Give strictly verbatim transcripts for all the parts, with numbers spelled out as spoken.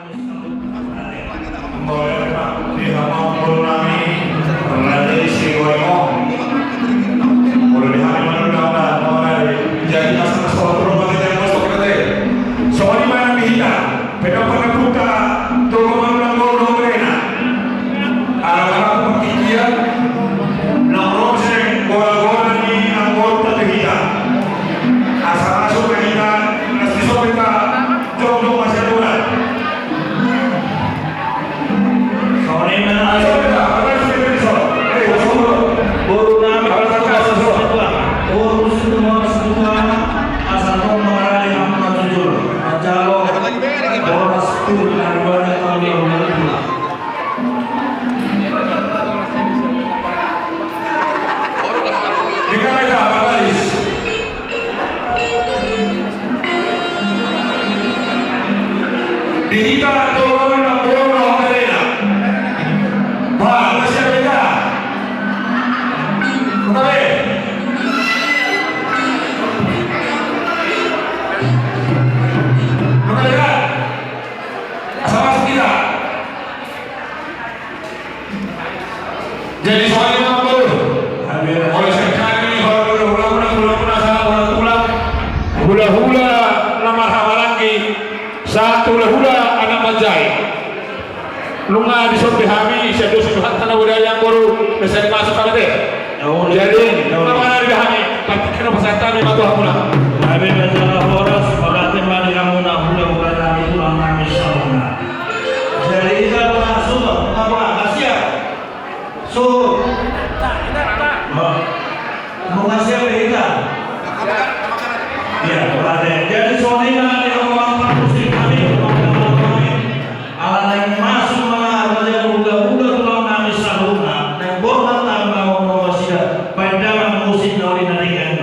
Molo di hami, molo nami, raja i si Goimo. Molo di hami, molo di hami, molo di, jadi, masa, masa, masa, masa, masa, masa, masa, songon i ma nang di hita, pe dang pernah buta, tu gomang nang gomang na. Anak-anak pakikian, nang rose, gola-gola ni anggota tu hita. Asa masuk ma hita, asa masuk hita, jongjong masa dua. Di hita tu orang na bola na hona rena. Ba, masih ada beda. Kota be. Kota be. Sama kita. Jadi soalnya apa tu? Ambil oleh sekali, hula-hula, hula-hula, hula-hula, salam, hula-hula. Hula-hula na marhahamaranggi, sahat tu hula-hula anak manjae. Nunga dison be hami, sian dosa Tuhanta na bodari, amangboru, na sai masuk hami be. Jadi, nunga manari be hami, partingkian na pasahat hami ma tu hamuna. Hami ma jala horas, mauliate ma di hamuna, hula-hula nami, tulang nami saluhutna. Jadi, hita ma suhut, apa, siap? Suhut. Nunga siap be hita? Iya, mauliate. Jadi, songon i ma di hamuna, musik nami, ala naeng masuk ma na raja, hula-hula tulang nami saluhutna, naeng borhat hami ma tu nasida, baen damang musik na uli na denggan.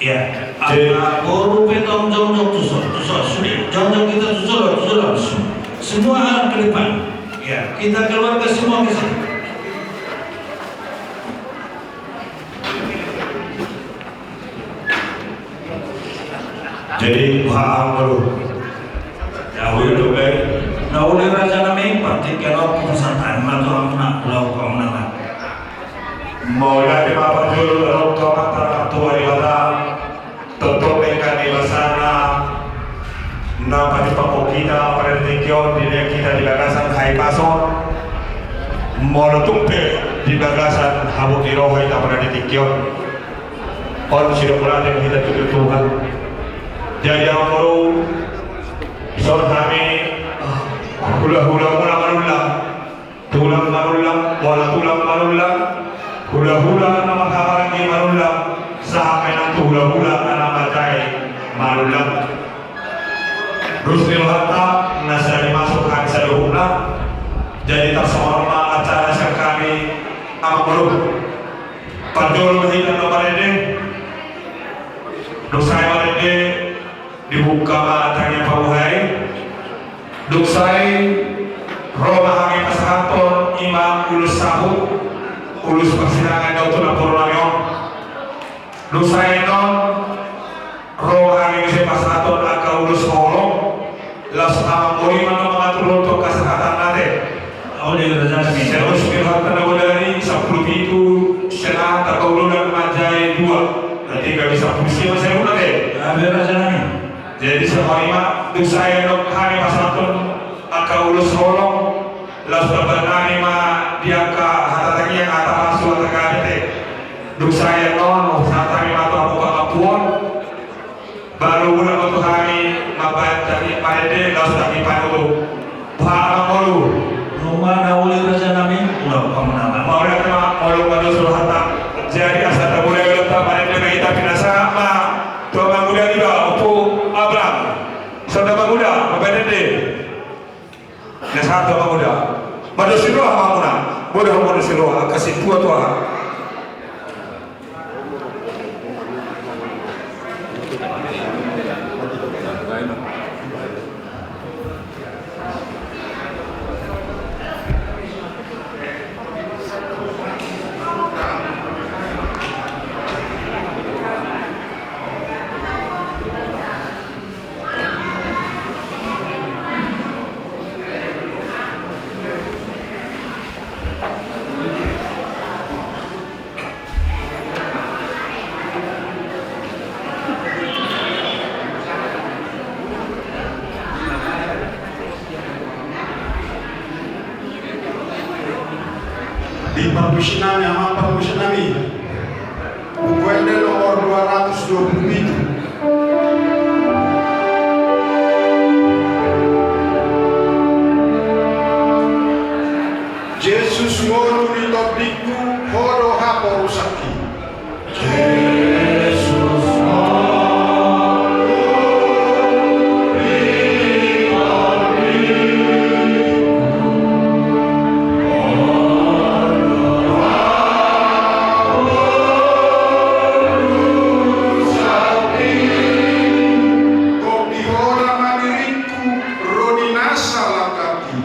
Iya. Jadi, angka boru pe tong jongjong tuson, tuson, sude. Jongjong hita tuson, tuson. Semua anak ke depan. Ya, kita keluarga semua ke sini. Jadi, paham dulu. Ya, udah, baik. Na uli raja nami, partingkian on pasahat hami ma tu hamuna, ulaon hamuna ma. Mauliate ma parjolo, ro tu Amanta na martua Debata. Tongtong denggan ni basana na patimbangkon hita pada tingki on, di na hita di bagasan hahipason. Molo tung pe di bagasan habot ni roha hita pada di Tingki on. On sidok mulaten hita tu Tuhan. Jadi amang boru, songon hami hulahula muna manullang, tulang manullang, bola tulang manullang, hulahula na marhahamaranggi manullang, sahat ma nang tu hulahula na marjae manullang. Dos ni rohanta na sai masuk hami saluhutna. Jadi tarsongon on ma acara sian hami amang boru. Parjolo ma hita na marende. Dung sae marende, dibuka ma tangiang pamuhai. Dung sae ro ma hami pasahathon i ma ulos saut, ulos parsirangan dohot tu namboru nami on. Dung sae annon ro ma hami muse pasahathon angka ulos holong. Laos amang boru i ma na mangaturhon tu angka sahatna ate. Olo di raja nami. Sian ulos ni rohanta na godang i sampulu pitu, sian aha, tamba ulaon manjae dua. Berarti gabe sampulu sia ma sian ulaon ate. Gabe raja nami. Jadi songon i ma, dung sae annon hami pasahathon angka ulos holong. Laos tamba nami ma di angka hata tangiang, hata pasu, hata gabe ate. Dung sae annon, pasahat hami ma tu hamu pangampuon. Baru mulak ma tu hami mambahen tangiang marende, laos tangiang panutup. Boha amang boru? Nunga na uli raja nami. Olo, pamunama. Mauliate ma, molo mados rohanta. Jadi asa tamulai ulaonta, marende ma hita, pinasahat ma tu amang uda niba, Ompu Abram. Songon i amang uda, mambahen ende. Na sahat tu amang uda. Madosi roha ma hamuna. Boha do madosi roha, angka sintua tu aha. Di parmusik nami, amang parmusik nami. Buku ende nomor dua ratus dua puluh pitu. Jesus, ngolu ni tondingku, Ho do haporusangki. Jesus, ngolu ni tondingku, Ho do haporusangki. Gok di Ho ma diringku, ro di nasa langkangki.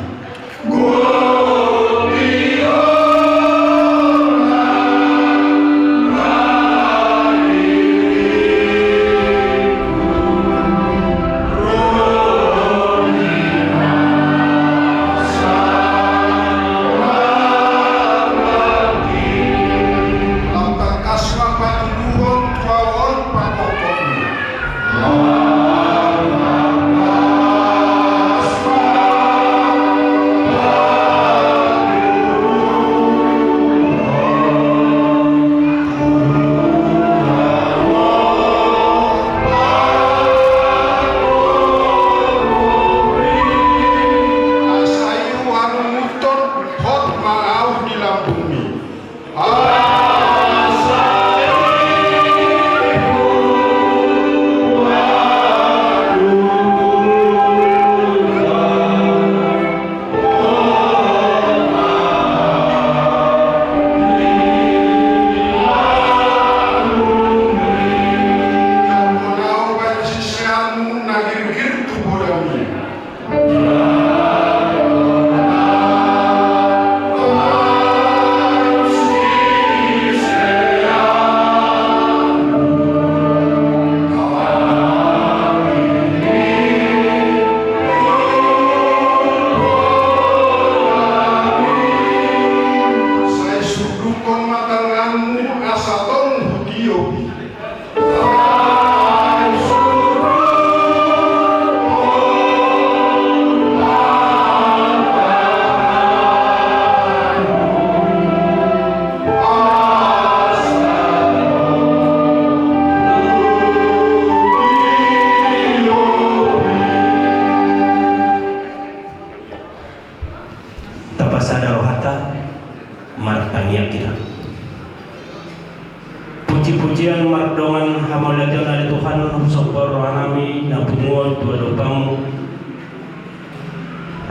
Sian mardongan hamauliateon ale Tuhan, husombor rohanami na punguan tu adopanMu.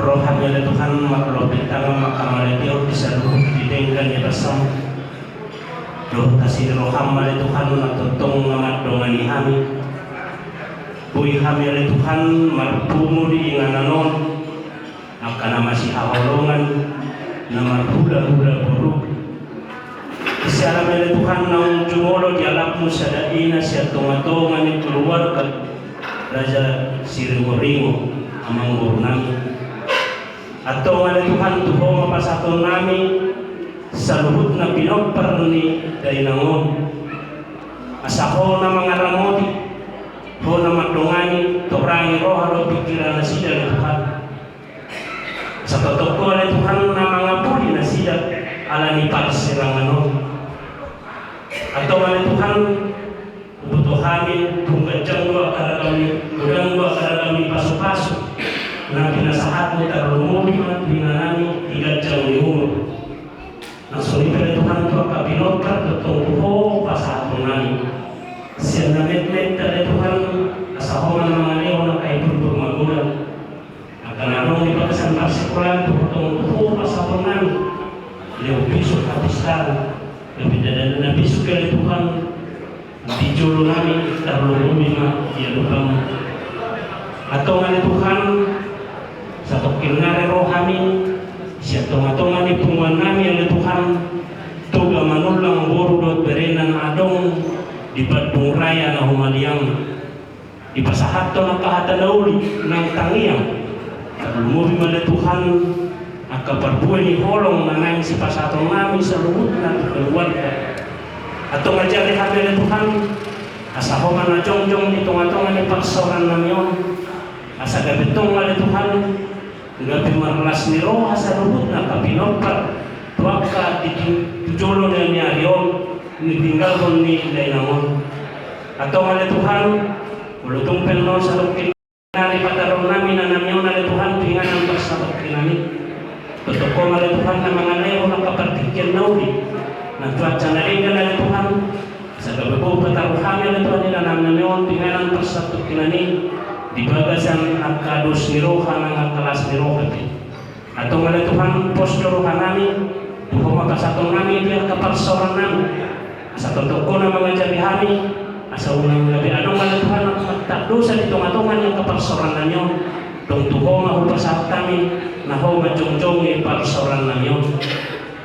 Rohami ale Tuhan, marlompit tangan manghamauliateon di saluhut di denggan ni basaM. Dohot asi ni rohaM ale Tuhan, na tongtong na mandongani hami. Boi hami ale Tuhan marpungu di inganan on, angka na masihaholongan, na marhulahula boru. Siala ma ale Tuhan naung jumolo di alapMu sada ina sian tongatonga ni keluarga Raja Siringoringo, amangborunami. Antong ale Tuhan, tu Ho ma pasahatonnami saluhut na pinompar ni dainang on. Asa Ho na mangaramoti, Ho na mandongani, torangi roha dohot pingkiran nasida ale Tuhan. Satongtong Ho ale Tuhan na mangapuli nasida ala ni parsirangan on. Antong ale Tuhan, huboto hami tung ganjang do angka ragam ni, godang do angka ragam ni pasupasu na pinasahatMu, tarlumobi ma di ingananMi di ganjang ni umur. Na songon i pe ale Tuhan tu angka pinompar tongtong tu Ho pasahatonnami. Sian na metmet ale Tuhan, asa Ho ma na mangalehon angka ipurbur magodang. Angka na adong di bagasan parsikolaan tongtong tu Ho pasahatonnami. Lehon bisuk hapistaran, gabe dada na bisuk ale Tuhan di jolonami, tarlumobi ma di adopanMu. Antong ale Tuhan, satongkin nari rohami sian tongatonga ni punguannami ale Tuhan, Toga Manullang boru dohot berena na adong di Bandung Raya na humaliang. Dipasahathon angka hata na uli nang tangiang. Tarlumobi ma ale Tuhan angka parbue ni holong na naeng sipasahatonnami saluhutna tu keluarga. Antong ajari hami ale Tuhan, asa Ho ma na jongjong di tongatonga ni parsaorannami on. Asa gabe tong ale Tuhan, gabe marlas ni roha saluhutna angka pinompar tu angka di, tu jolo ni ari on, na tininggalhon ni dainang on. Antong ale Tuhan, molo tung pe annon satongkin nari pataruhonnami inanami on ale Tuhan tu inganan parsatongkinan i. Tongtong Ho ma ale Tuhan na mangalehon angka partingkian na uli nang cuaca na denggan ale Tuhan. Asa gabe Ho pataruhon hami ale Tuhan inanami on tu inganan parsatongkinan i di bagasan angka dos ni roha nang angka las ni roha pe. Antong ale Tuhan, pos do rohanami, tu Ho ma pasahatonnami di angka parsaorannami. Asa tongtong Ho na mangajari hami, asa unang gabe adong ale Tuhan angka dosa di tongatonga ni angka parsaorannami on. Dung tu Ho ma hupasahat hami, na Ho ma jongjong di parsaorannami on.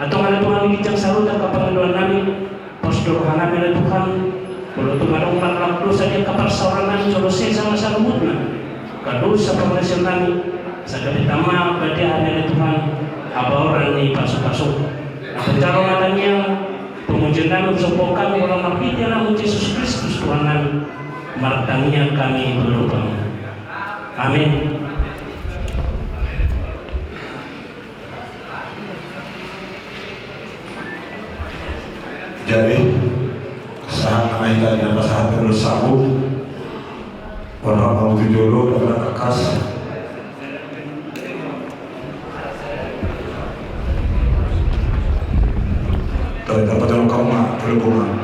Antong ale Tuhan, di ginjang saluhut angka pangidoannami, pos do rohanami ale Tuhan, molo tung adong marlaok dosa di angka parsaorannami, jolo sesa ma saluhutna angka dosa parnasionnami, asa gabe tama badia hami ale Tuhan habaoran ni pasupasu. Antong jalo ma tangiang, pamujionnami husombahon hami, molo marhite Anakmu Jesus Kristus Tuhannami, martangiang hami tu adopanMu. Amin. Jadi, sahat na hita di atas hati terus sabu. Orang mau tu jolo, orang akas. Tapi dapat orang kau mah, terhubungan.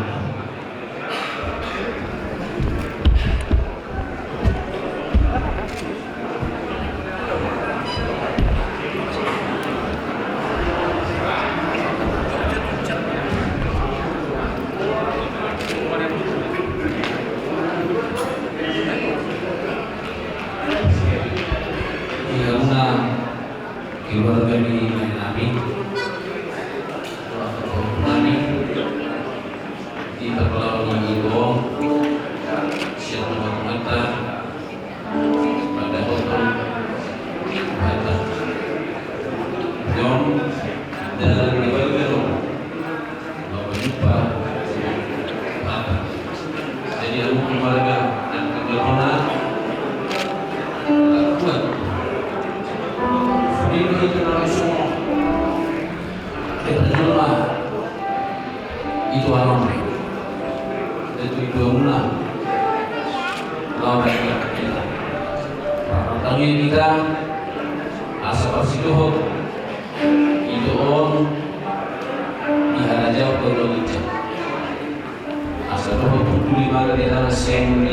Ia una keluarga ni inanami, keluarga ni inanami, di perlawanan ini, siap mata. Pada hotel mata. Yon dalam di bawah. Bapak jumpa. Mata. Jadi, aku keluarga dan keluarga kuat. Ini itu harus semua. Kita semua. Itu alam. Itu, itu muna. Lawan kita. Pertanyaan kita, asa parsidohot. Itu on. Di haraja perlu dicek. Asa dohot Dalan sian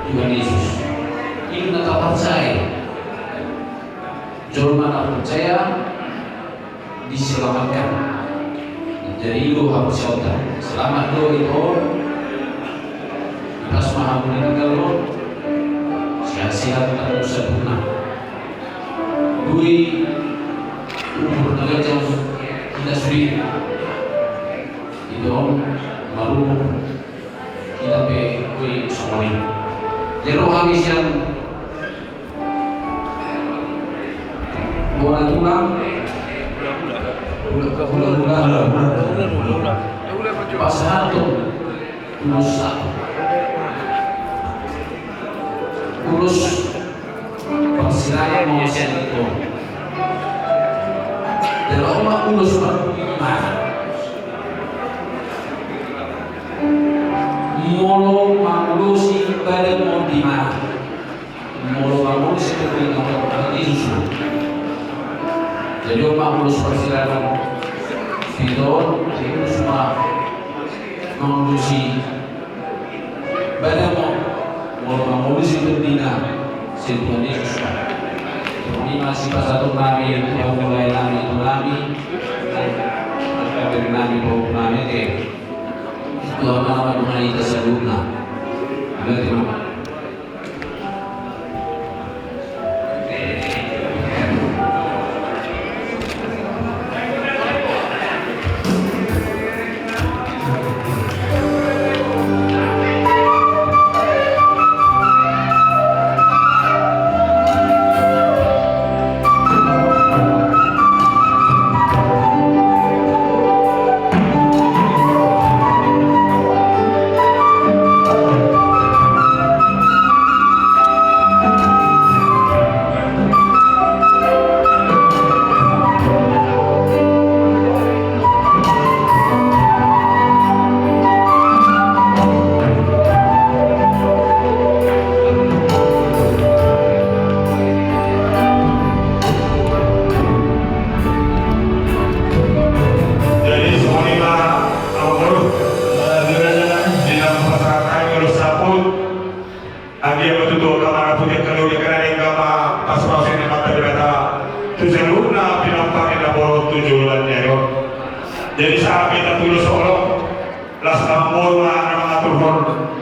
Tuhan Yesus. Ima na taparcaya. Jolma na percaya diselamatkan. Jadi i do haporseaonta. Selamat do ito. Ipas ma hamu di tinggal lo. Sehat-sehat hamu saluhutna. Boi umur na ganjang hita sude. Ito, marumur hita pe boi songon i. Jero hami sian bona tulang. Hula-hula. Pasahathon ulos. Ulos parsirangan ma sian ito. Jala on ma ulos parpudi. Molo mangulosi badanmon di ma. Molo mangulosi badanmon di ma. Jadi on ma ulos parsirangan. Ito, ulos ma mangulosi badanmon, molo mangulosi tondina, sian Tuhan Yesus. Ima sipasahaton nami tu pangula nami, tu nami, tu pangula nami, tu pangula nami, tu pangula nami. Tuhan ma na mandongani hita saluhutna. Amen. Jadi songon i ma, amang boru, di na pasahat hami ulos saput. Anggiat ma tutu angka maraput, angka na uli, angka na denggan ma pasupasu ni Amanta Debata tu saluhutna pinompar ni naboru tu joloan ni ari on. Jadi sahat hita tu ulos holong. Las amang boru ma na mangaturhon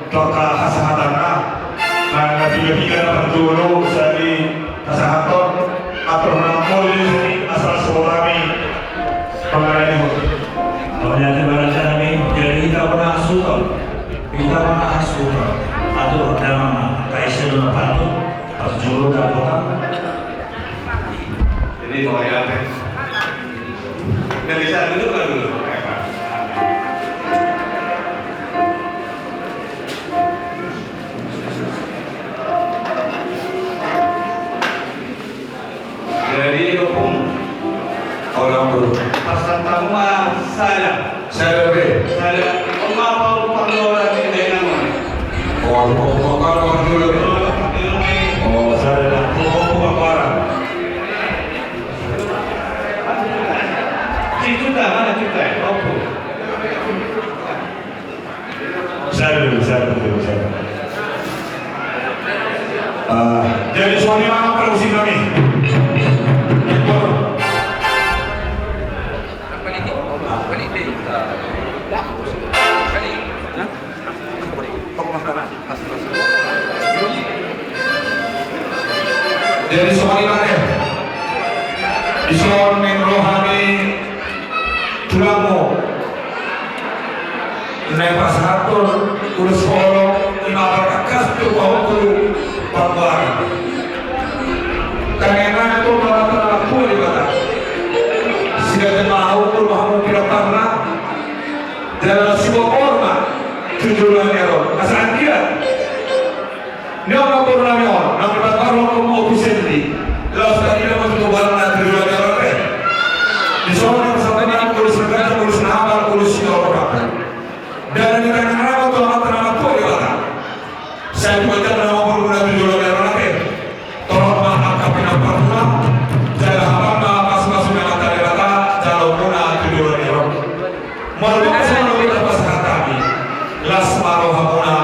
tu angka hasahatanna. Na piga-piga na parjolo sahali pasahathon, aturhon amang boru di sini asal sobo hami pangaranihon. Jadi hita bona hasuhuton, hita bona hasuhuton. Atur damang ma, paise do na patu, parjolo dapotan. Ini mau ya, Teh? Nggak bisa duduk kan dulu? Jadi, Opung. Orang, Bro. Pasahat hamu ma sada. Sada be. Sada. Oma, apa, Opung, parloran ni dainang on? Oh, Opung, Opung, Opung, Opung, Opung. Oh, sada. Opung, Opung, Opung, Opung. Cicuta, mana Cicuta? Opung. Sada, sada, sada. Ah, jadi songon i ma parhobas nami. Jadi songon i ma, eh. Dison naeng ro hami tulangmu. Naeng pasahathon ulos holong, ima parkakkas tu pahompu panggoaran. Tangiangnami tu Amanta na martua Debata, siganup ma umur ma hamu pinamparna, jala siboan ma tu joloan ni ari on. Asa anggiat nion ma boru nami on, nang dipatorang hamu opi sendi. Laos tadi nama tu tubuanna tu joloan ni ari on. Dison ma pasahaton ulos na ganjang, ulos na hapal, ulos sitorop hapal. Dana ni tangiang nama tu Amanta na martua Debata. Sai tu ganjang nama boru na tu joloan ni ari on ate. Torop ma angka pinamparmuna, jala hapal ma pasupasu ni Amanta Debata, jala umurmuna tu joloan ni ari on. Molo dung songon i ma pasahaton nami, las ma rohamuna,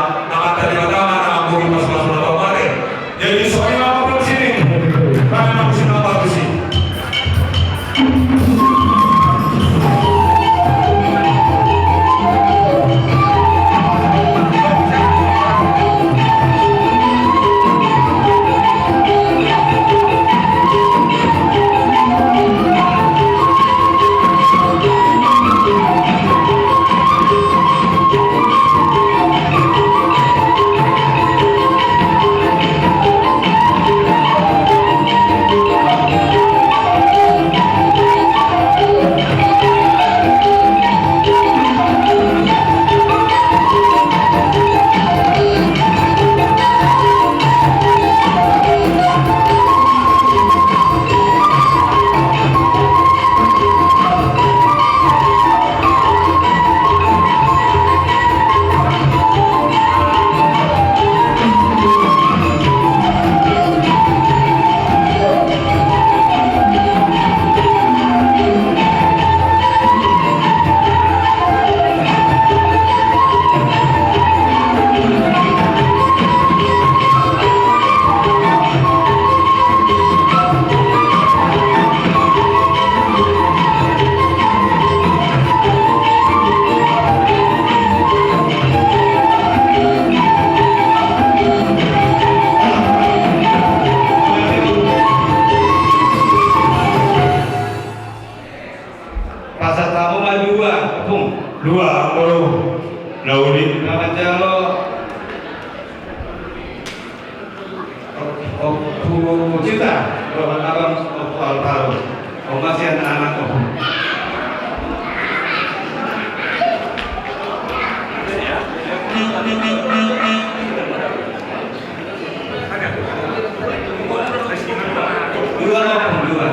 Rohan Abang, Ompu Alvaro. Oma sian anak Ompu. Dua, Ompu, dua.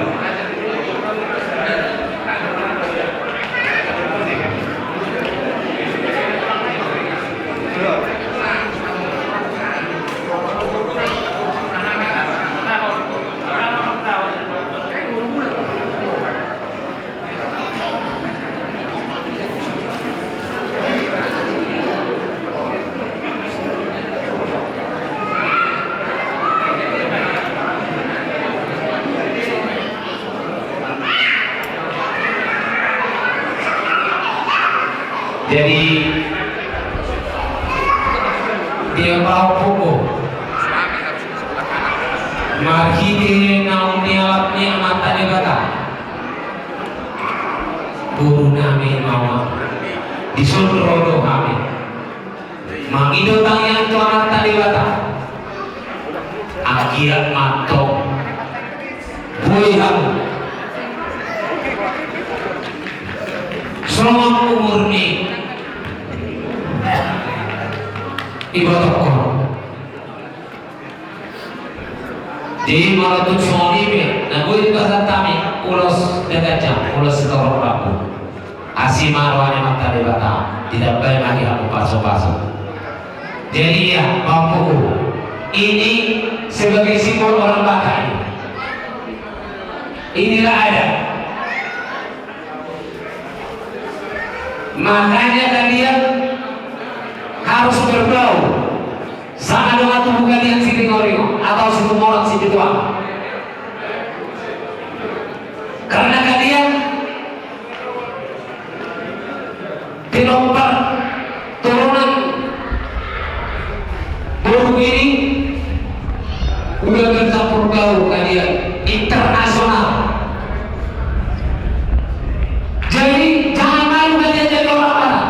Jadi, dia pahompuku, marhite naung nialap ni Amanta Debata, boru nami ma on, dison ro do hami mangido tangiang tu Amanta Debata. Anggiat ma antong boi hamu songon umur ni ibotongku. Jadi molo tung songon i pe na boi dipasahat hami, ulos da ganjang, ulos sitorop rambu. Asi ma roha ni Amanta Debata, ditambai ma di hamu pasupasu. Jadi ya, pahompuku, ini sebagai simbol orang Batak ini. Inilah adat. Makanya kalian harus berbau. Sanga dongan tubu kalian siringoringo atau situmorat sipituang. Karena kalian pinompar turunan boru ini udah bercampur baur kalian internasional. Jadi jangan malu kalian jadi orang Batak.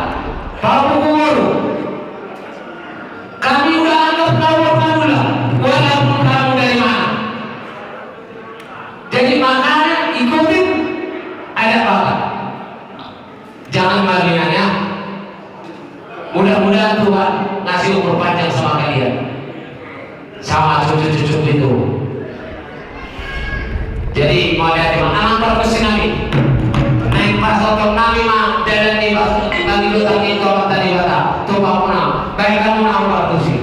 Pahompuku boru. Kami udah anggap kau orang Madura, walaupun kamu dari mana. Jadi makanya ikutin adat Batak. Jangan malu-maluan ya. Mudah-mudahan Tuhan ngasih umur panjang sama kalian. Sama cucu-cucu itu. Jadi, mauliate ma, amang pargonsi nami. Naeng pasahaton nami ma dalan ni pas-, pangidoan ni tu Amanta Debata. Tu hamuna, baen hamu ma amang pargonsi.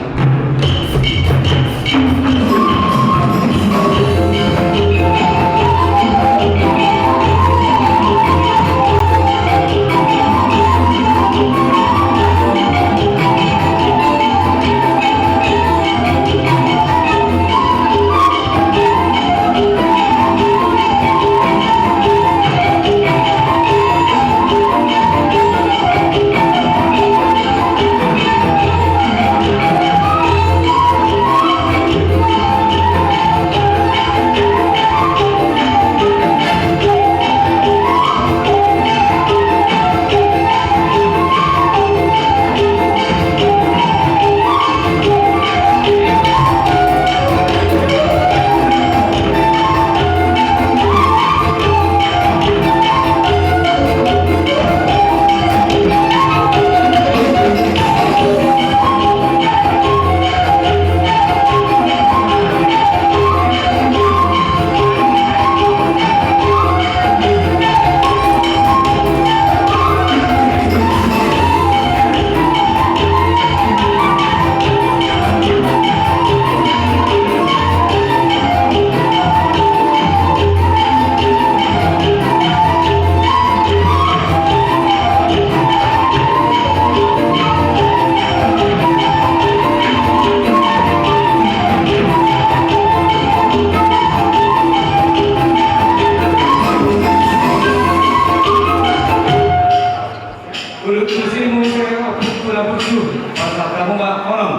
Ulut tusi muse oput pula burju, pasahat hamu ma onom.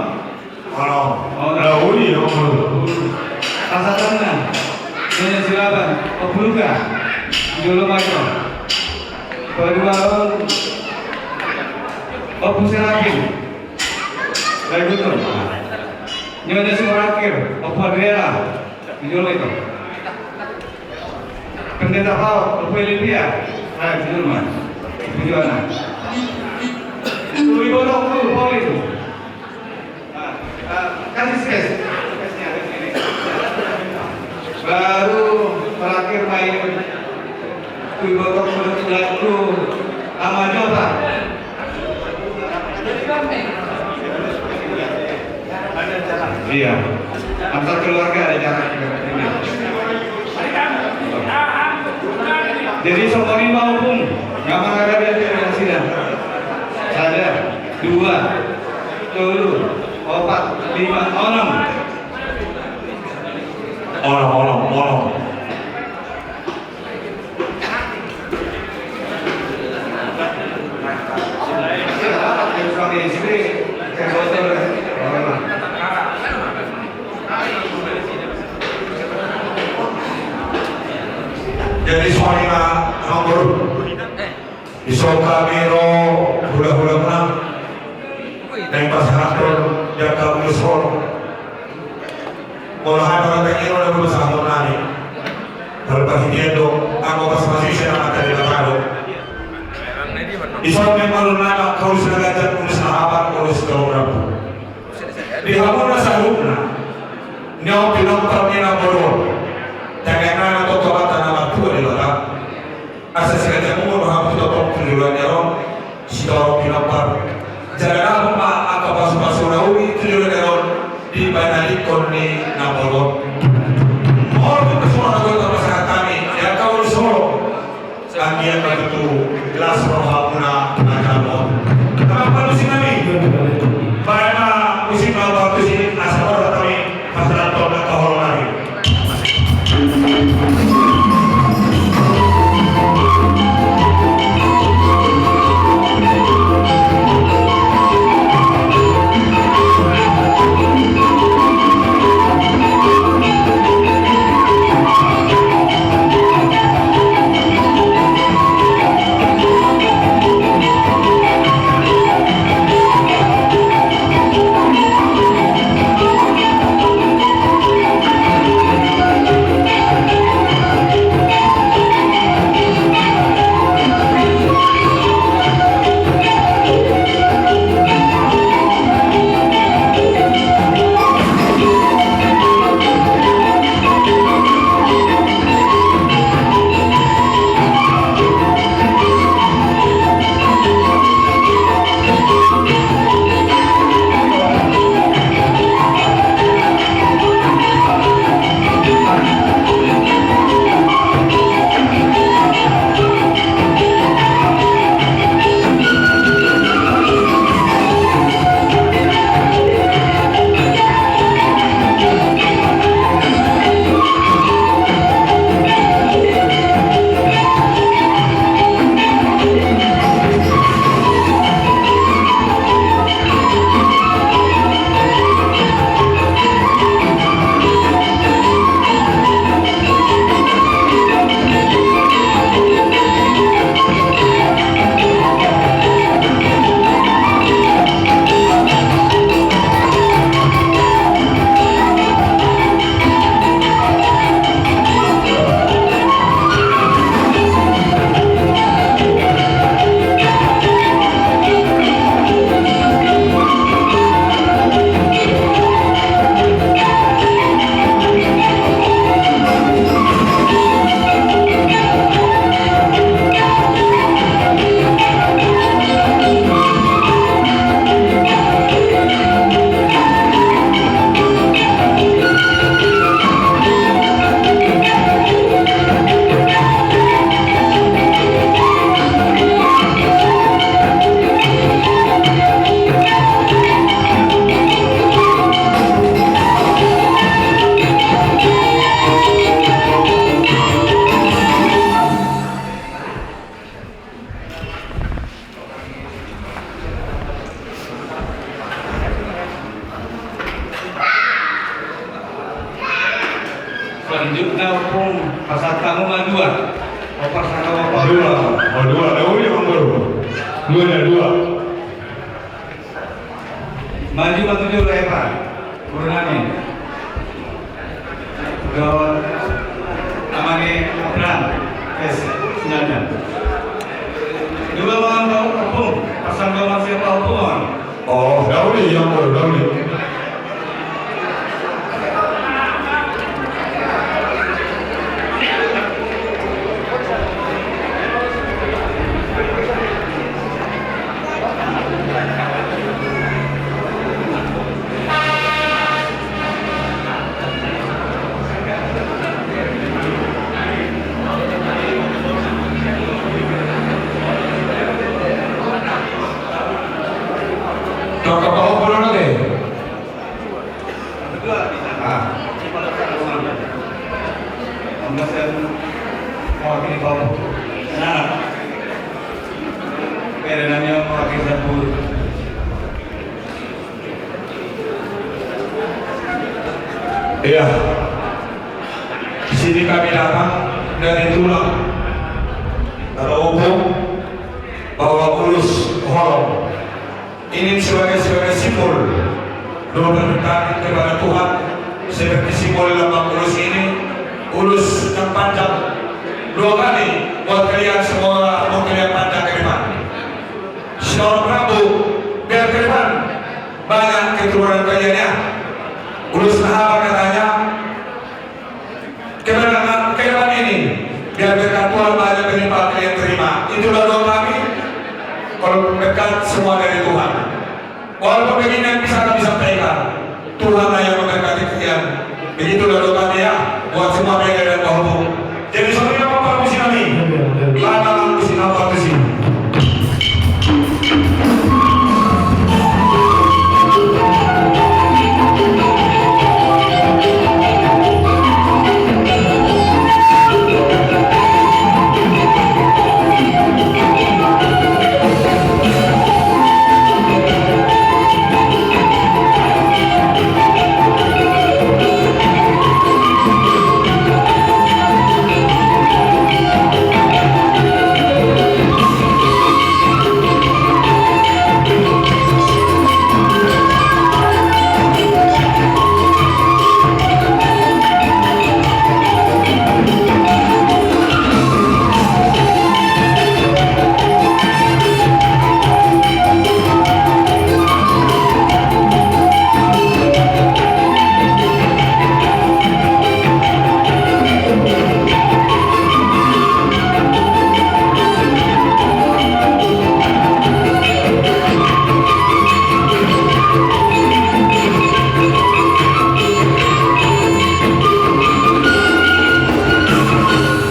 Onom. Onom. Lah, uli, onom. Pasahatanna, Nyonya Silaban, Ompu Luka. Jolo ma i. Paduahon, Ompu Serapin. Lah, i do. Nyonya Simarangkir, Ompu Adriana. Jolo ma i. Pendeta Paul, Ophelia. Hai, sini rumah. Tujuan. Tui botok tu, Paulin. Ah, ah, kasih space. Space-nya ada sini. Baru terakhir main. Tui botok menurut lagu Ama Jota. Iya. Antar keluarga ada jarak juga. Jadi, songon i ma, Ompung, nggak menghargai dari sini. Sada, dua, tolu, opat, lima, onom. Onom, onom, onom. Jadi songon i ma, Amang Boru. Dison hami ro hulahula muna. Naeng pasahathon di angka ulos holong. Molo hami marhata i ro na boi pasahaton nami. Molo parhitean do, anggo pasupasuon sian Amanta Debata do. Dison memang molo nami angka ulos na ganjang, ulos na hapal, ulos na hurang. Di hamu na saluhutna. Nion pinompar ni na boru. Tangiang nami tu Amanta na martua Debata. Asa siganjang umur ma hamu tongtong tu joloan ni ari on, sitorop pinompar. Jala dapot ma angka pasupasu na uli tu joloan ni ari on, dibahen lingkon ni na bolon. Molo tung pe songon na boi pasahat hami di angka ulos holong, anggiat ma tutu las rohamuna na jalo on. Amang panusi nami, bahen ma musik na panusi, asa molo hami pasahathon angka holong nami. Selanjutna, Ompung, pasahat hamu ma dua. Ompar saka ompar. Dua, oh, dua. Eh, oh iya, Ompar. Dua, ya, dua. Maju, maju dulu, Eva. Guru nami. Gawat. Amani Abraham. Sinanya. Dua mangan kau tepung, pasang kau masih apa tepung? Oh, dauli yang baru dauli. Iya. Di sini kami datang dari tulang, atau opung, bahwa Ulus Holong ini sebagai, sebagai simbol doa berkabung kepada Tuhan, seperti simbol lambang ulus ini, ulus yang panjang. Doa kami buat kalian, semoga umur kalian panjang ke depan. Seorang Prabu, biar ke depan banyak keturunan kalian, ya. Ulus na hapal katanya, kemenangan ke depan ini, biar berkat Tuhan banyak melimpah kalian terima. Itulah doa kami. Kalau berkat semua dari Tuhan. Walaupun begini yang bisa kami sampaikan, Tuhan yang memberkati kalian. Begitulah doa kami, ya, buat semua Bere dan Bahompu. Jadi, saudara, Bapak, Ibu, Sinami. Lama, Bapak, Ibu, Sinami, Bapak, Ibu, Sinami.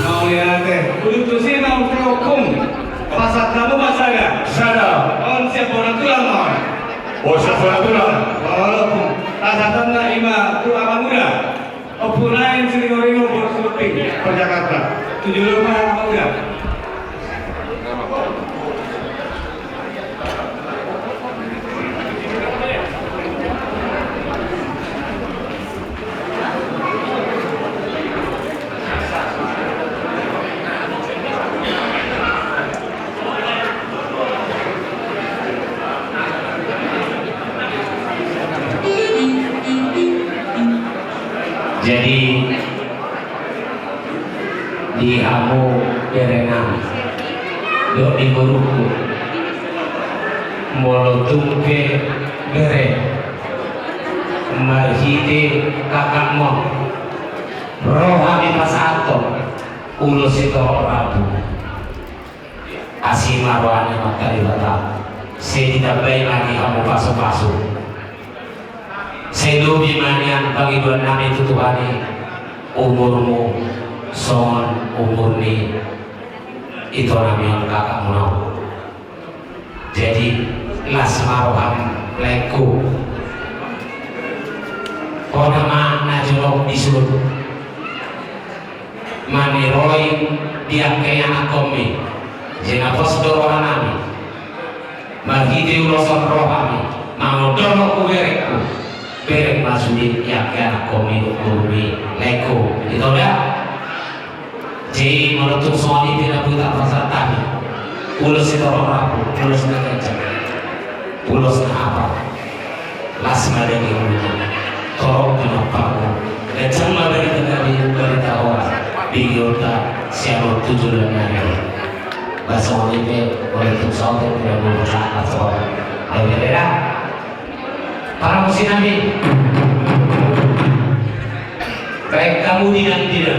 Mauliate. Udutusi naung teokung. Pasahat hamu ma sada. Sada. On siap bona tulang ma on. Oh, siap bona tulang. Walaupun pasahatanna ima tu Amang Uda. Ompu Nain Siringoringo, Borsumping, Jakarta. Tujuh lima Amang Uda. Jadi, di hamu berenami dohot di boruku, molo tung pe bere, marhite kakakmu, ro hami pasahathon ulos sitorop rambu. Asi ma roha ni Amanta Debata, sai ditambai ma di hamu pasupasu. Sai lobi ma nian pangidoannami tu Tuhan i, umurmu songon umur ni itonami on, kakakmuna on. Jadi, las ma roham, laengku. Hona ma na jonok di son. Maniroi di angka ianakkonmi, jala pos do rohanami. Marhite ulos on rohami mangodohon tu berengku, bereng ma sude di angka ianakkonmi, umurmi, laengku. Ito da? Jadi, molo tung songon i pe na boi tapasahat hami, ulos sitorop rambu, ulos na ganjang, ulos na hapal. Las ma dagingmuna, torop pinompar. Ganjang ma barita na binoto, barita horas. Bege on da. Siamo tujuh dan hari. Bahasa Indonesia, boleh tuh soal tidak mau berangkat soal. Ayo, ya, ya. Para musinami. Baik, kamu tidak, tidak.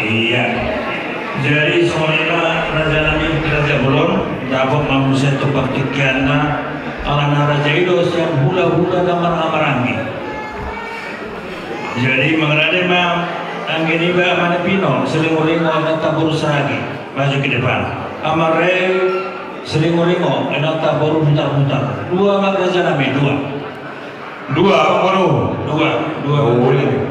Iya. Jadi songon i ma raja nami, raja bolon, dapot ma muse tu partingkianna, alana raja i do sian hulahula na marhahamaranggi. Jadi mangarade ma anggi niba Amane Pino, Siringuringu, inanta boru Saragi, maju ke depan. Amare Siringuringu, inanta boru Butarbutar. Dua ma raja nami, dua. Dua, boru. Dua, dua. Dua.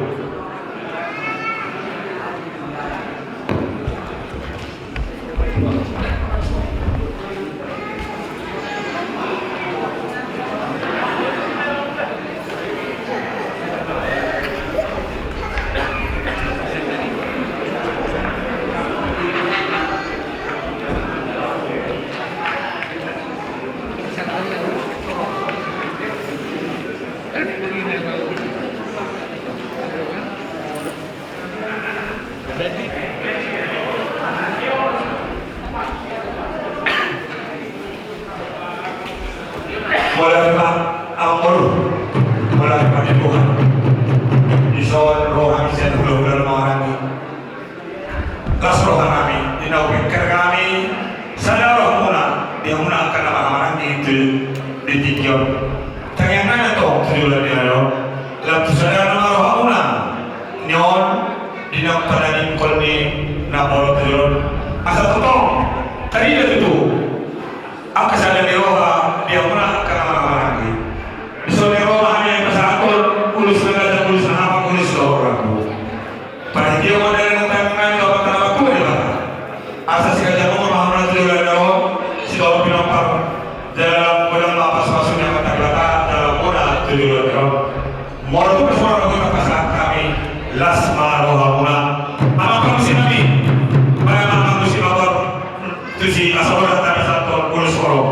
Mauliate ma amang boru, mauliate ma di Tuhan. Dison ro hami sian hulahula na marhahamaranggi. Las roha nami di na hupingkir hami sada rohamuna di hamuna angka na marhahamaranggi tu di tingki on. Tangiang nami antong tu joloan ni ari on, lam tu sada nama rohamuna nion di na umpadadingkon ni na bolon tu joloan. Asa tongtong tarida tutu angka sada ni roha di hamuna angka na marhahamaranggi. Dison ro ma hami pasahathon ulos na gajang, ulos na hapang, ulos na horas. Panitia ma dana na tangan tu Amanta na martua Debata. Asa sigajamohon ma hamuna tu joloan on, sitolu pinompar. Jala godang ma pasupasu ni Amanta Debata jala muna tu joloan on. Molo tung so ro hami pasahat hami, las ma rohamuna. Amang pamusi nami, baen ma pamusi ma. Tusi asa horas hami pasahathon ulos holong.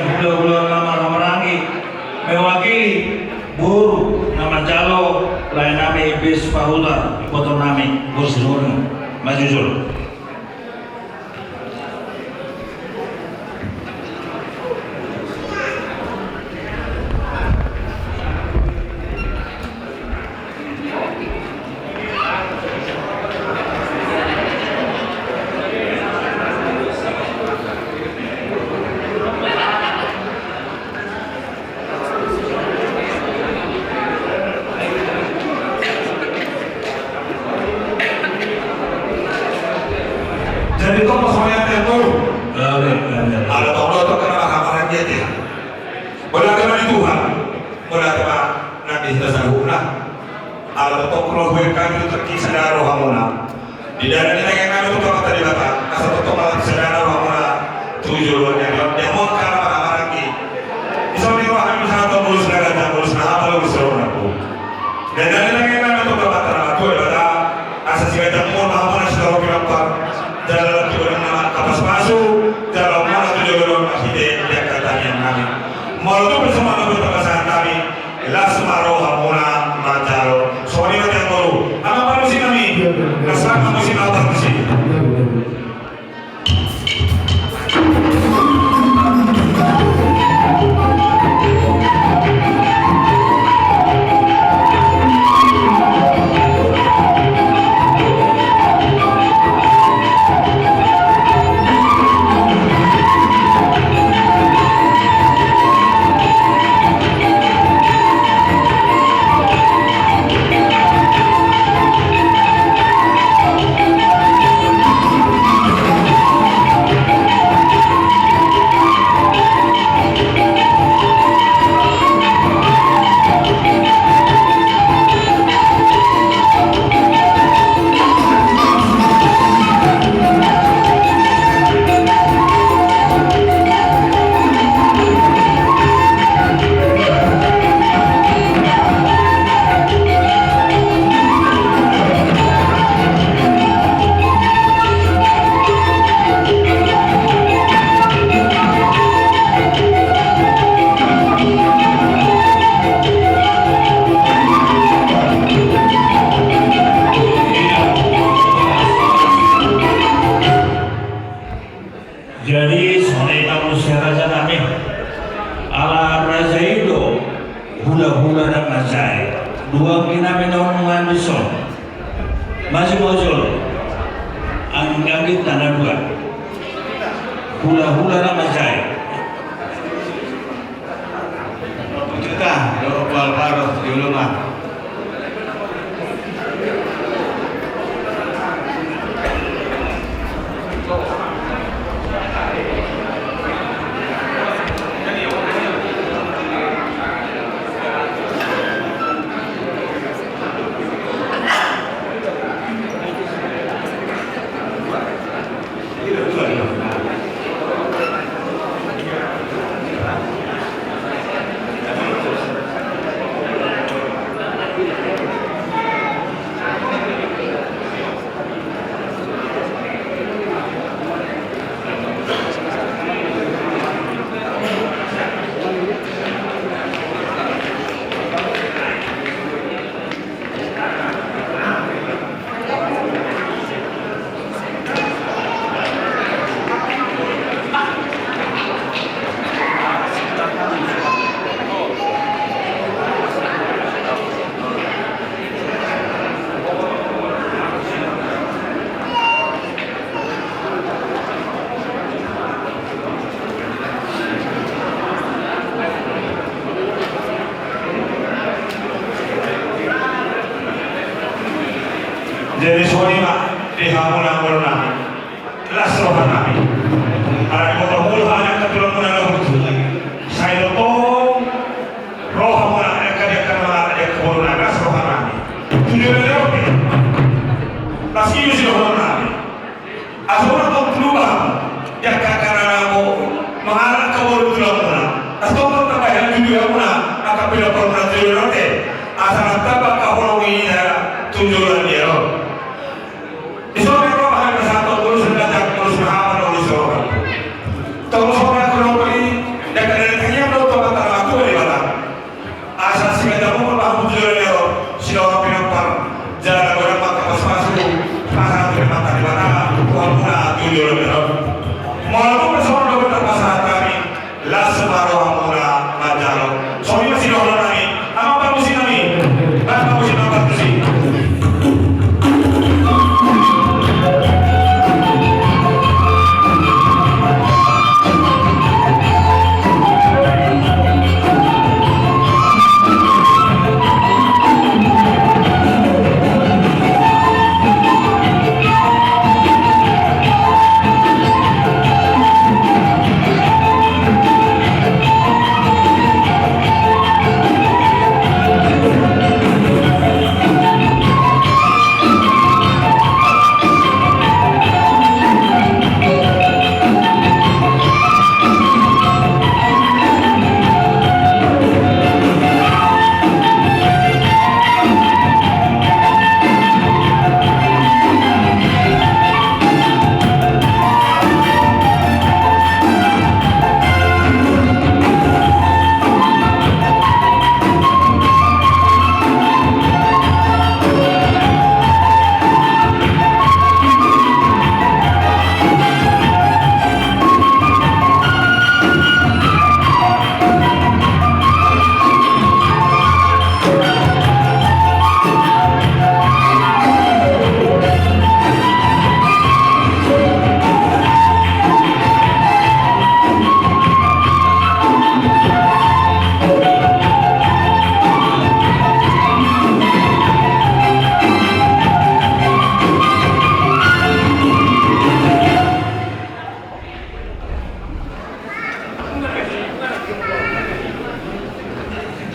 Hulahula na marhahamaranggi, mewakili boru na manjalo lae nami Iblis Pahutar, iboto nami, boru Sinuhun, maju jolo. Jadi tong ma songon i ate, anggo. Ala tong do tong na marhahamaranggi ate. Mauliate ma di Tuhan. Mauliate ma nang di hita saluhutna. Ala tong do huhut hami tu tingki sada rohamuna. Di dalan ni tangiang nami tu Amanta Debata, asa tongtong ma tingki sada rohamuna tu joloan ni ari on, di hamu angka na marhahamaranggi. Dison ma roha nami sahat tu ulos na ganjang, ulos na hata, ulos na roha. Di dalan ni tangiang nami tu Amanta na martua Debata, asa siganjang umur ma hamuna sitorop pinompar, jala lam tu godang na mangkapasupasu, jala umur na tu joloan on marhite di angka tangiang nami. Molo tung pe so mangapasupasu nami, las ma rohamuna manjalo. Songon i ma ate, anggo. Amang parmusik nami. Las ma parmusik, amang parmusik. Jadi songon i ma muse raja nami. Ala raja i do hulahula na manjae. Dua anggi nami na on nunga dison. Maju ma jolo. Anggi, anggi na dua. Hulahula na manjae. Pututa, lo bal baros di ulungan. Jadi songon i ma di hamuna, ngolu nami. Las roha nami. Ala diboto muna hami angka tulang muna na hurju. Sai do tong roha muna angka di angka na mangala di angka boru nami, las roha nami. Tujuan ni roha nami. Las ibu si roha nami. Asa unang tong tu lubang, di angka na mangala angka boru tulang muna. Asa tong tamba hela tujuan muna, angka pinompar muna tujuan on te. Asa tamba angka holong i na tujuan ni roha. Dison ma roha nami pasahat tu ulos na ganjang, ulos na hata, ulos na roha. Tong songon i, angka na hurju, di angka na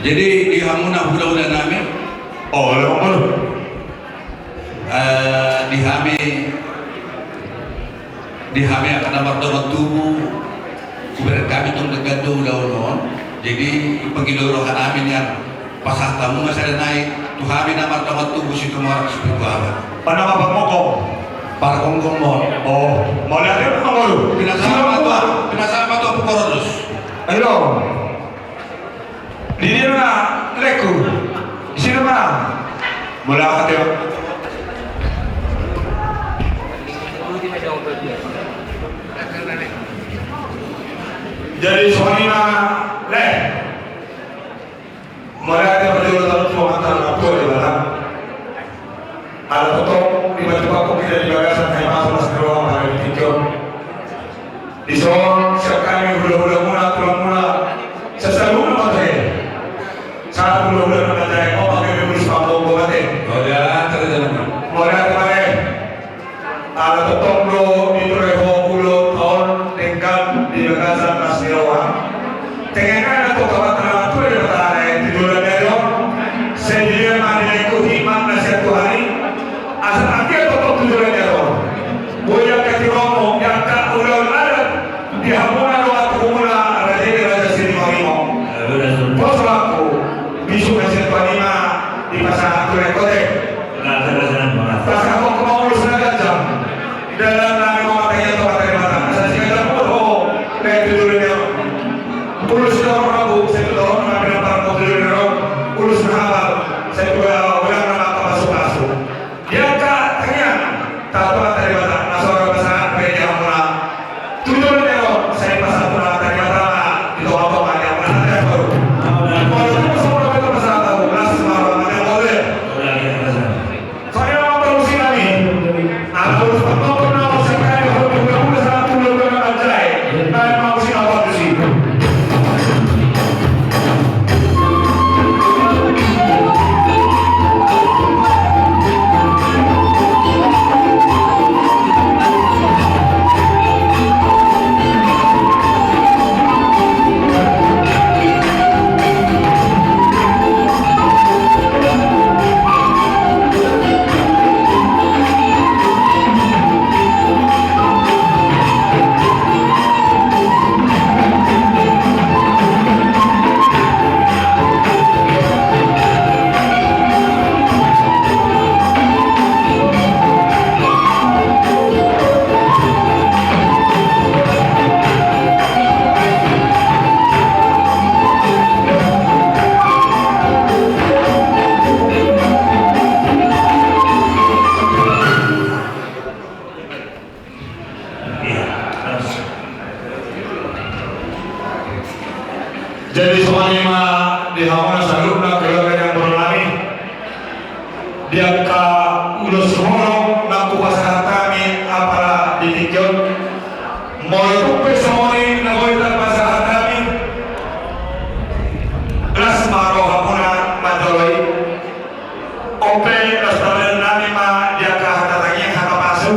Jadi di hamuna hulahula nami, oh, olo, olo. Eh, di hami, di hami angka na mardongan tubu, hubereng hami tong denggan do ulaon on. Jadi panggido roha nami nian pasahat hamu ma sada nai tu hami na mardongan tubu Situmorang Sipitu Abad. Mana bapak mokong? Pargonggom mon. Oh, mauliate ma mangolu. Pinasahat ma tu, pinasahat ma tu Ampung Horolus. Ayo. Di dia ma lehku. Di sini ma. Mauliate. Jadi songon i ma leh. Mauliate parjolo tu Amanta na martua Debata. Ala tongtong dipatupa hita di bagasan hami pasupasu ni roha pada di tingki on. Dison sian hami hulahulamuna, tulangmuna, saluhutna ma tahe. Sahat hulahula na manjae, o, pake be mulus pamombo mate. Mauliate ma tahe. Ala tongtong do diturehon ulos on denggan di bagasan las ni roha. Tengengan na tu Amanta na martua Debata tu joloan ni ari on. Sai dilehon ma di lehku hikmat na sian Tuhan i. Asa anggiat tongtong tu joloan ni ari on boi angka tiromo, angka ulaon adat di hamuna dohot tubumuna, raja i raja Silimarimong. Pos rohangku, bisuk na sian Tuhan i ma dipasahat tu lehku ate. Pasahathon ma ulos na ganjang. Dalan nami ma martangiang tu Amanta Debata. Asa siganjang umur ho, lehon tu joloan ni ari on. Ulos na rambu, sai tu toruan na pinampar ho tu joloan ni ari on. Ulos na hapal, sai tu godang na mangkapasupasu. Di angka tangiang, tahan tu Amanta Debata, na so ro pasahat be di hamuna. Tu joloan ni ari on, sai pasahat tu Amanta Debata ma di tongatonga ni hamuna na tolu. Molo tung so ro be pasahat hamu, las ma roha nami, mauliate. Songon i ma pargonsi nami. Ala ulos pamombo na masa kami hoti hulahula sahat tu hulahula na manjae. Nai ma ulos i na pargonsi. Jadi songon i ma di hamuna saluhutna keluarga ni amang boru nami. Di angka ulos holong na hupasahat hami apala di tingki on. Molo tung pe songon i na boi tarpasahat hami, las ma rohamuna manjalo i. On pe las tabaen nami ma di angka hata tangiang hata pasu.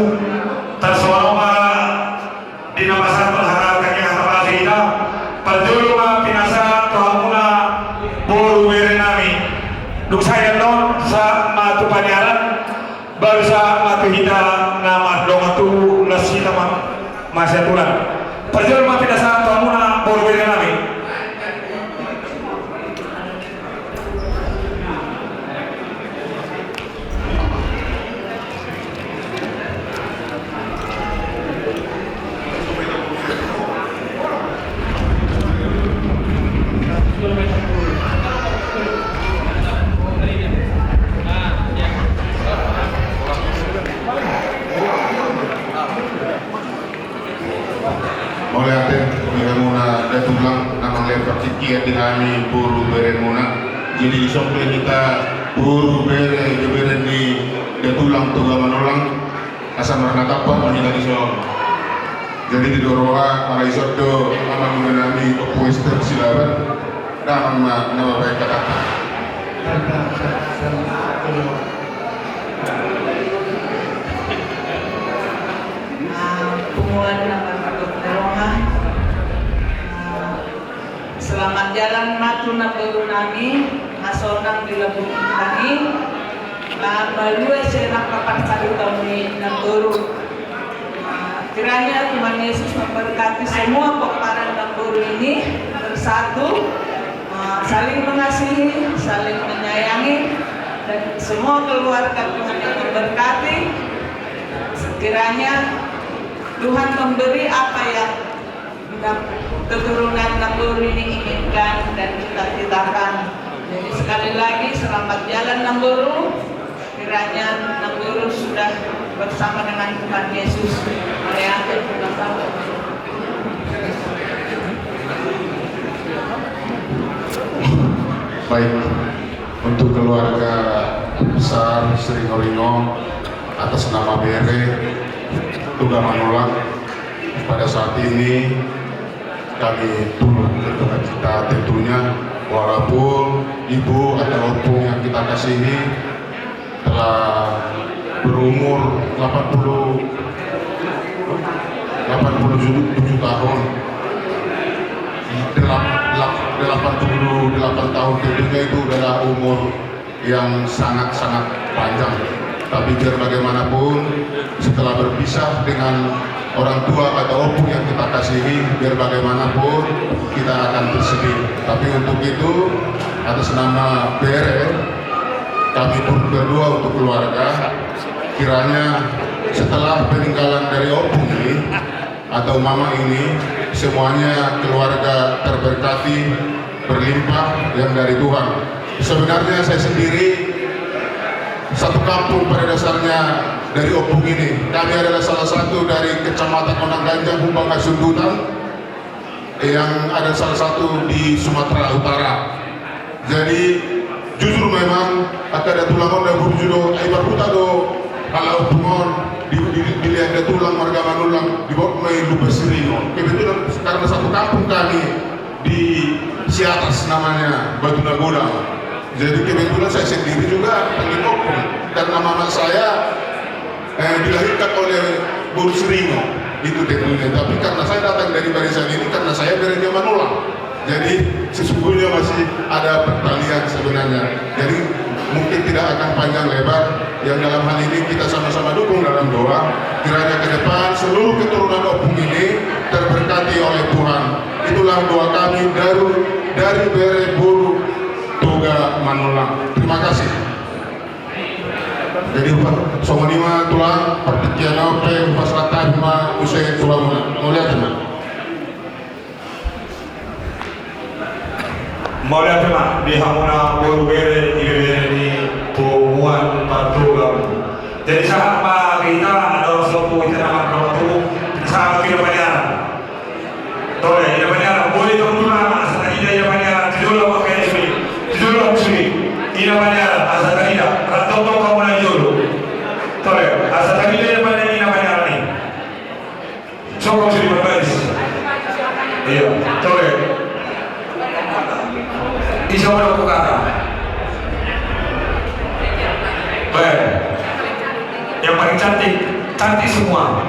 Tarsongon on ma di na pasahathon hata tangiang hata pasu hita. Parjolo ma pinasahat tu hamuna boru bere nami. Dung sae annon sahat ma tu paniaran. Baru sahat ma tu hita na mardongan tubu, las hita ma masiaturan. Parjolo ma pinasahat tu hamuna boru bere nami. Mauliate di hamuna datulang na mangalehon partingkian di hami boru beremuna. Jadi dison pe hita boru bere, bere ni datulang Toga Manolang, asa marnatampak ma hita dison. Jadi di do roha, ala dison do amang boru nami Ompu Ester Silaban. Damang ma na mambahen hata. Ah, punguan na mardongan roha. Ah, Selamat jalan ma tu namboru nami, na sonang di lambung nami, na malua sian angka parsaritaan ni namboru. Kiranya Tuhan Yesus memberkati semua pomparan namboru ini bersatu, saling mengasihi, saling menyayangi, dan semua keluarga Tuhan yang memberkati. Kiranya Tuhan memberi apa yang keturunan namboru ini inginkan dan cita-citakan. Jadi sekali lagi selamat jalan namboru. Kiranya namboru sudah bersama dengan Tuhan Yesus. Mauliate. Baik, untuk keluarga besar Siringoringo, atas nama Bere Toga Manullang, pada saat ini kami turut berduka cita tentunya, walaupun ibu atau opung yang kita kasihi telah berumur delapan puluh, delapan puluh tujuh tahun. Delap-, delap-, delapan puluh delapan tahun tentunya itu adalah umur yang sangat-sangat panjang. Tapi biar bagaimanapun, setelah berpisah dengan orang tua atau opung yang kita kasihi, biar bagaimanapun kita akan bersedih. Tapi untuk itu, atas nama Bere, kami turut berdoa untuk keluarga. Kiranya setelah peninggalan dari opung ini, atau mama ini, semuanya keluarga terberkati, berlimpah yang dari Tuhan. Sebenarnya saya sendiri satu kampung pada dasarnya dari opung ini. Kami adalah salah satu dari Kecamatan Gondang Ganjang, Humbang Hasundutan, yang ada salah satu di Sumatera Utara. Jadi, jujur memang, angka datulang on na burju do, ai marhuta do halak opung on, di, di, dilehon datulang marga Manullang, dibahen ma i Lumban Siringo. Kebetulan karena satu kampung kami di Siatas namanya, Batu Nagodang. Jadi kebetulan saya sendiri juga panggil opung. Karena mama saya eh, dilahirkan oleh Boru Siringo, itu tentunya. Tapi karena saya datang dari barisan ini, karena saya Bere Toga Manullang. Jadi sesungguhnya masih ada pertalian sebenarnya. Jadi mungkin tidak akan panjang lebar. Yang dalam hal ini kita sama-sama dukung dalam doa. Kiranya ke depan seluruh keturunan opung ini terberkati oleh Tuhan. Itulah doa kami dari, dari Bere Boru Toga Manullang. Terima kasih. Jadi, upa-, songon i ma tulang, partingkian on pe, upa-, sahat ma muse tu hamuna. Mauliate ma. Mauliate ma di hamuna boru bere, ibebere ni punguan Pantogam. Jadi, sahat ma hita, adong sombu hita na marroha tubu, sahat ma hita paniaran. Tole, ina paniaran, boi do tulang, asa taida ina paniaran, tu jolo ma K S B, tu jolo ma K S B, ina paniaran, asa taida, rap tongtong hamu na di jolo. Tole, asa taida ina paniaran, ina paniaran i. Soko sini berbaris. Iya, tole. Ise ma na hukata. Baik. Yang paling cantik, cantik semua.